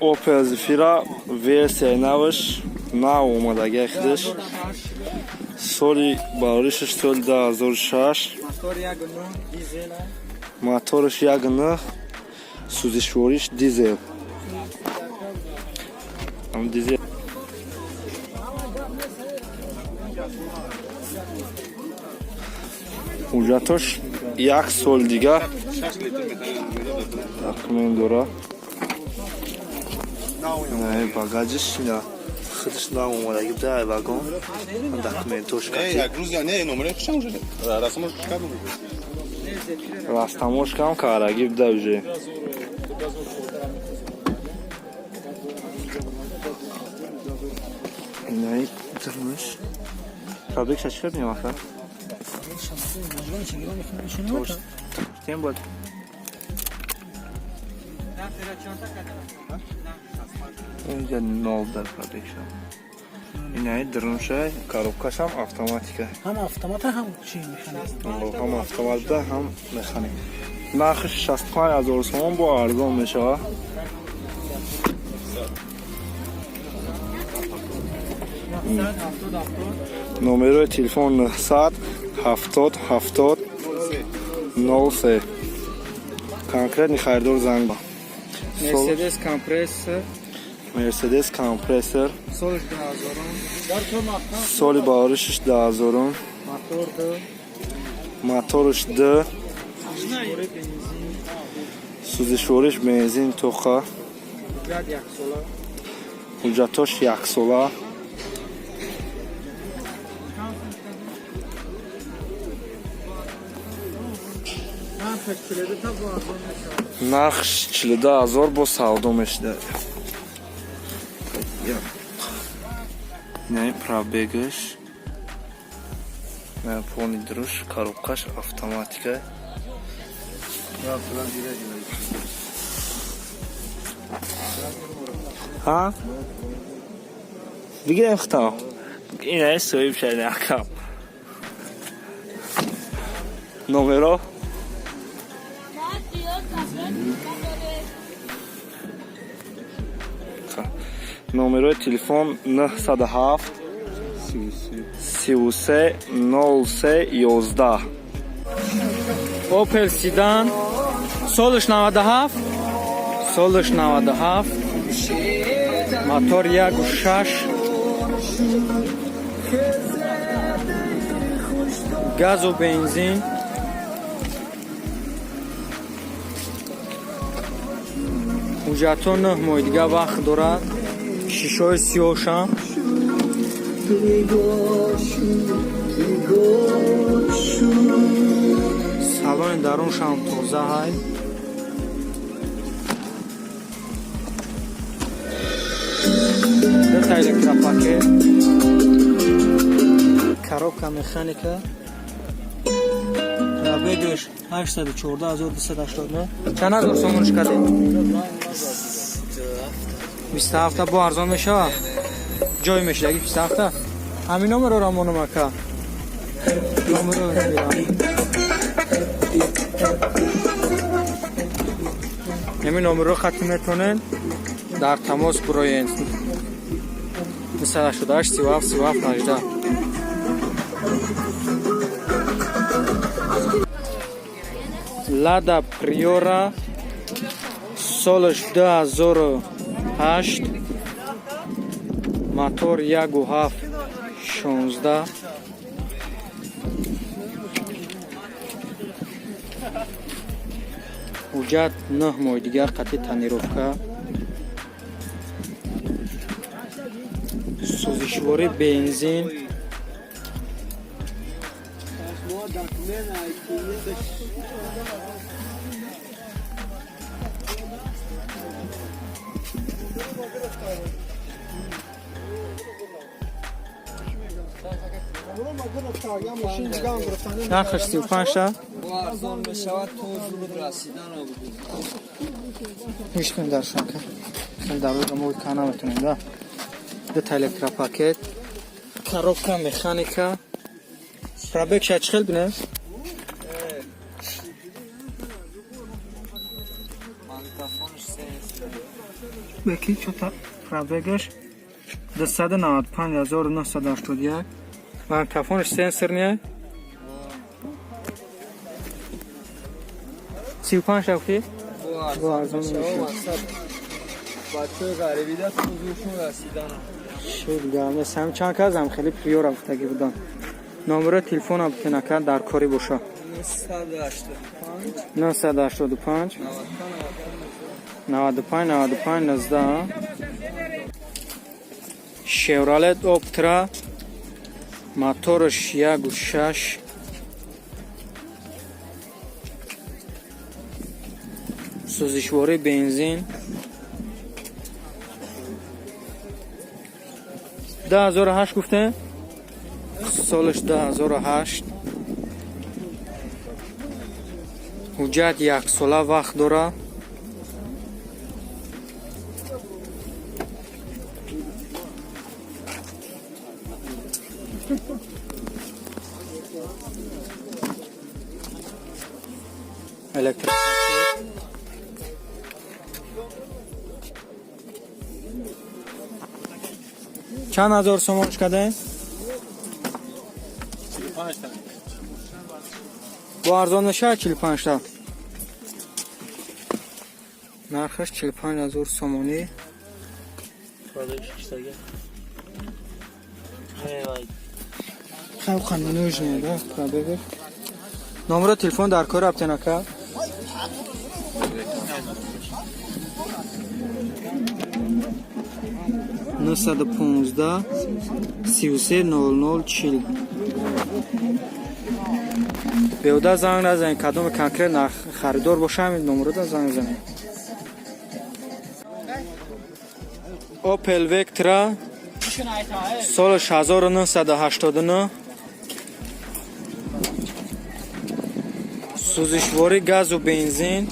Opel Zafira версияи наваш, нав омадагиа худаш. Соли бароришаш соли 2006. Мотораш 1,9, сӯзишвориш дизел. Дизел. Ҳуҷҷатош як сол дига документ дора. Багажиш ина худаш нав омадаги буда, ай вагон документош. Растаможкам кардаги буда уже. Инаи турмуш пробегша чӣ кардем аха? Тем буд. Инҷа нол дар пробегша. Инаи дурунша, коробкашам автоматика. Ҳам автомата, ҳам чи, механик. Ҳам автомат буда, ҳам механик. Нархиш 65 000 сомон, бо арзон мешавад. Номерои телефон 900 70 70 03. Конкретный харидор занг. Мерседес Компрессор. Мерседес Компрессор. Солиш 2000. Соли баҳоришиш 2000. Мотор д. Моторш д. Сӯзишвориш бензин тоқа. Ҳуҷҷат яксола. Ҳуҷҷатош яксола. Нархш 42 000, бо савдо мешуда. Инаи пробегаш полный друш, коробкаш автоматика. Ҳа, бигирем хитам. Инаи соҳиб шади акам. Номеро номерои телефон 907 33 03 11. Opel Sedan, солиш 97, солиш 97, мотор 1,6, газу бензин. Ҳуҷҷатҳо 9 моҳи дига вақт дорад. Шишои сиёҳшам. Салони даруншам тоза ҳай. Дута электропакет, коробка механика. Пробегаш 814289. Чанд ҳазор сомониш кардем? 27-та. Бо арзон мешавад, ҷой мешидаги 27-та. Ҳамин номеро рамонам, ака, номеро мегирам. Ҳамин номерро хати метонен дар тамос бироен: 288 37 37 18. Лада Приора, солаш 2008, мотор 1,7 16. Ҳуҷҷат 9 моҳи дигар, қатъи тонировка, сӯзишворӣ бензин. Нархаш 35-та. Арзон мешавад, то зуд расидан Ҳеч дар шака дар рӯза мо ка наметонем да. Дута электропакет, коробка механика. Пробег ша чӣ хел бинем? Магнитофонш сенсор. Беки чота пробегаш 295 981. Магнитофонаш сенсорный. 35 гуфтӣ? Бо арзон мешавад. Бачаҳои ғарибида ҳузуршон расиданам. Шел ҳам чанд казам хеле приёра гуфтагӣ будан. Номерои телефонам битенака дар корӣ боша. 985. 985 95 95 19. Шевролет Оптра, мотораш 1,6, сӯзишворӣ бензин, 2008 гуфтем, солаш 2008, ҳуҷҷат яксола вақт дорад. Электро чанд ҳазор сомонш кардем? Бо арзон мешавад 45-та. Нархаш 45 000 сомонӣ. Пробег шиштага. Эй. Халқа нужно, да, пробег. Номеро телефон дар кор аптенака. 915 33 00 40. Беуда занг назанед, кадоме конкрет нарх харидор боша, ҳамин номерода занг занед. Opel Vectra, соли 1989, сӯзишворӣ газу бензин.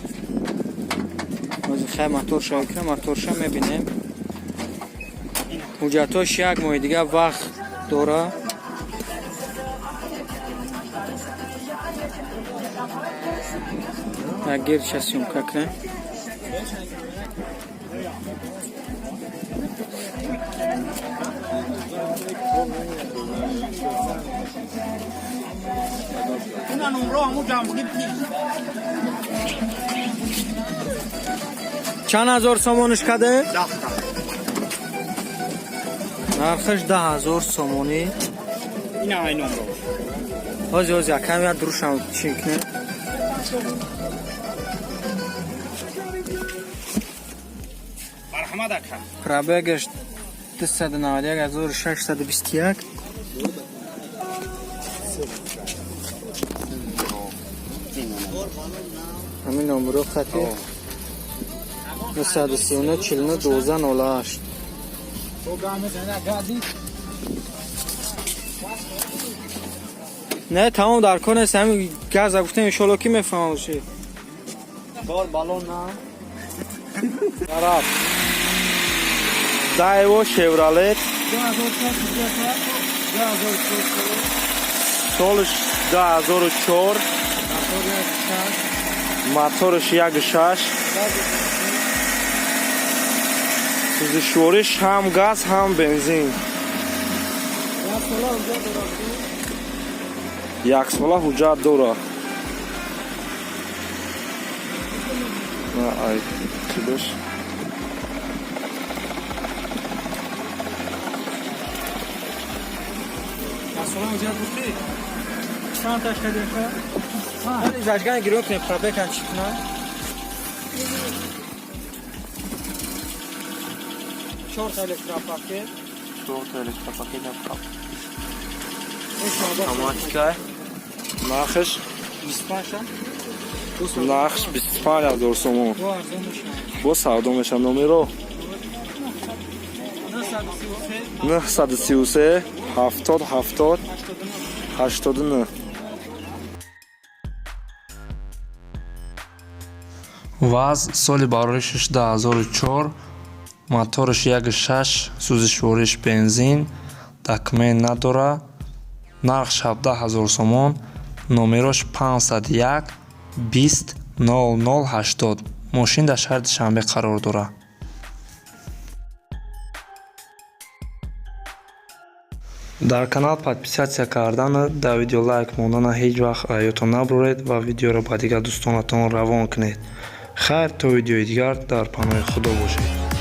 Ҳозир хай моторша кунем, моторша мебинем. Ҳуҷҷатҳош як моҳи дигар вақт дора. Як гирча съёмка кунем. Una nombró a mucha Чанд ҳазор сомониш каде? Нархаш 10 000 сомонӣ. Ина ай номро. Ҳозир, ҳозир, якам як дурушам чӣ кунем. Марҳамат, ака. Пробегаш 291 621. Ҳамин номеро хати 939 49 12 08. Не, тамом, дар кор нест. Ҳамин газа гуфтем, иншолло ки мефаҳмам ши. Чор баллон на. Тараф. Daewoo Chevrolet, солиш 2004, мотораш 1,6, сӯзишвориш ҳам газ, ҳам бензин. Яксола ҳуҷҷат дорад. На, ай чӣ бош. Масалан, ҳуҷҷат гуфтӣ? Чанд таш кардем? Ха? Зажигание гирён кунем, пробегам чӣ кунам? Чорта электропакет. Чорта электропакет. Автоматика. Нархаш? 25. Нархш 25 000 сомон. Бо арзон мешавад. Бо савдо мешавад. Номеро 933 70 70 89. ВАЗ, соли бароришаш 2004, мотораш 1,6, сӯзишвориш бензин, документ надора, нархш 17 000 сомон, номерош 501 20 00 80. Мошин дар шаҳри Душанбе қарор дорад. Дар канал подписаться кардана, дар видео лайк мондана ҳеҷ вақт ёдтон набуред ва видеоро ба дигар дӯстонатон равон кунед. Хайр, то видеои дигар, дар паноҳи Худо бошед.